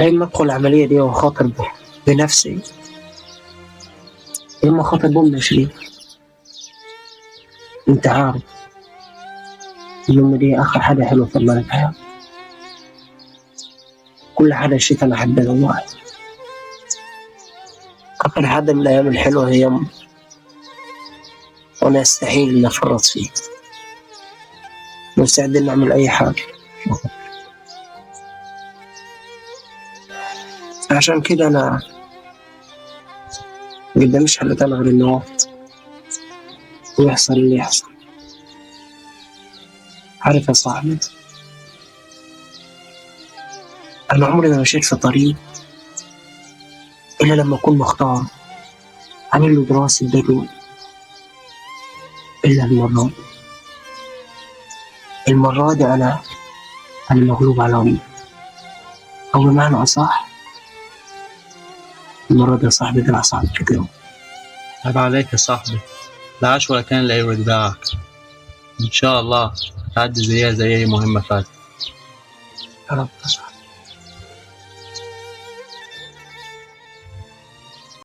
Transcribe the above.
يا إما أدخل العملية دي وأخاطر بنفسي، يا إما أخاطر بأمي يا شريف. أنت عارف إن أمي دي آخر حاجة حلوة في الله في حياتي. كل حاجة شيء أنا أحبها والله. آخر حاجة من الأيام الحلوة هي أمي، وأنا أستحيل إني أفرط فيه. مستعد إني أعمل أي حاجة. عشان كده أنا قداميش حل تاني غير إني أوافق ويحصل اللي يحصل. عارف يا صاحبي، أنا عمري ما مشيت في طريق إلا لما أكون مختار عامل له دراسة جدوى، إلا المرة دي. المرة دي أنا مغلوب على أمري، أو بمعنى أصح المرة دي يا صاحبي دلع صعب كده. عيب عليك يا صاحبي، لا عاش ولا كان لاقي وداعك. إن شاء الله هتعدي زيها زي أي مهمة فاتت. يا رب يا صاحبي.